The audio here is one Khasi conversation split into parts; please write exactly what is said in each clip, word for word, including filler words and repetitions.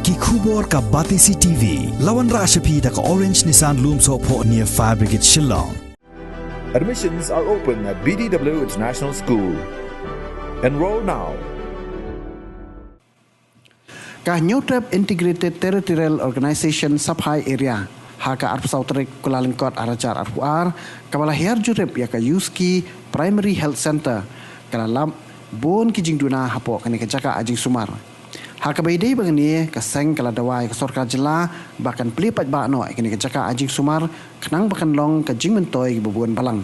Ki khubor ka Batesi T V. La wanrah sha phi da ka Orange Nissan Lumsohphoh near Fire Brigade Shillong. Admissions are open at B D W International School. Enroll now. Ka Hynñiewtrep Integrated Territorial Organization Sub-High Area ha ka arphew saw tarik Kyllalyngkot arhajar arphew ar, kaba la hiar jurip ïa ka Yuski Primary Health Centre, ka la lap bun ki jingduna hapoh kane ka jaka ai jingsumar. Ha kaba ïadei bad kane, ka seng ka la dawa ïa ka sorkar jylla ba kan plie paidbah noh ïa kane ka jaka ai jingsumar, khnang ba kan long ka jingmyntoi ba bun balang.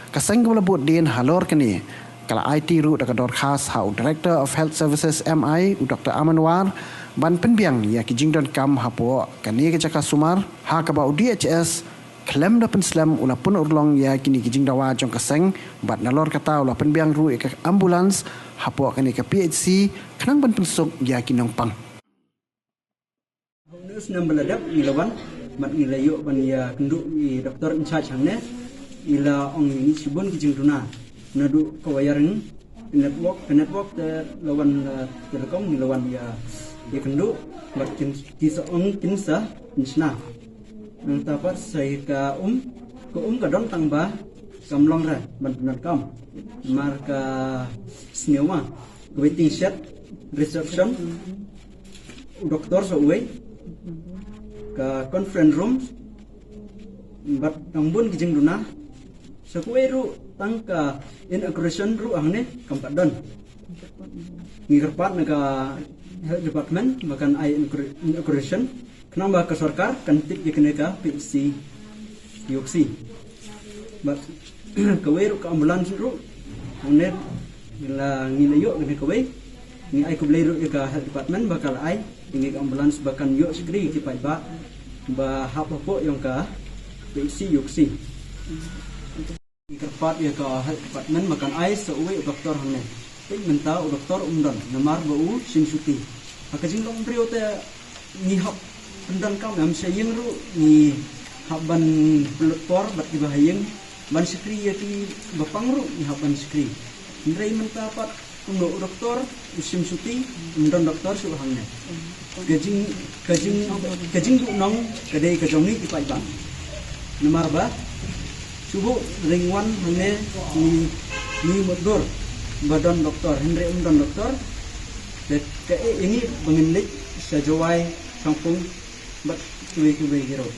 Ka seng kaba la bud dien halor kane ka la aiti ruh da ka dorkhas ha u Director of Health Services M I, u Doctor Aman War, ban pynbiang ïa ki jingdonkam hapoh kane ka jaka sumar, ha kaba u D H S khlem da pynslem u la pynurlong ïa kine ki jingdawa jong ka seng, bad nalor kata u la pynbiang ruh ïa ka ambulance hapoh kane ka P H C, khnang ban pynsuk ïa ki nongpang. Hau ne u snem ba la dep ngi la wan, bad ngi la ïoh ban ïa kynduh ïa i doktor in charge hangne. Ngi la ong ïa ngi shibun ki jingduna naduh ka wiring, ka network, ka network te la wan, eh, telecom, ngi la wan ïa, ïa kynduh, bad kin, ki sa ong kin sa pynshna. Nangta pat sa ïa ka um, ka um ka don tang ba kam long re ban pyndonkam. Namar ka sniew ma, ka waiting shed, reception, u doktor sa uwei, ka conference room, bad tang bun ki jingduna. Sa kawei ruh tang ka inauguration ruh hangne kam pat don. Ngi kyrpad na ka health department ba kan ai inaugura-, inauguration, khnang ba ka sorkar kan tip ïa kane ka P H C Yuksi. Bad kawei ruh ka ambulance ruh, hangne ngi la, ngi la ïoh kane kawei. Ngi ai khublei ruh ïa ka health department ba ka la ai ïa ngi ka ambulance ba kan ïoh shakri ki paidbah ba hap hapoh jong ka P H C Yuksi. Ngi kyrpad ïa ka health department ba kan ai sa uwei u doktor hangne. Peit mynta u doktor um don namar ba u shim shuti. Ha ka jinglong briew te ngi hap pyndonkam, em sha ïing ruh ngi hap ban pynlut por bad kiba ha ïing, ban shakri ïa kiba pang ruh ngi hap ban shakri. Hynrei mynta pat kumno u doktor u shim shuti, um don doktor shuh hangne. Ka jing, ka jing, ka jingduhnong ka dei ka jong ngi ki paidbah. Namar ba shuh ringwan hangne ngi, ngi mutdur ba don doktor, hynrei um don doktor. Te kaei ïa ngi ba ngin leit sha Jowai, Shangpung bad kiwei kiwei ki ruh.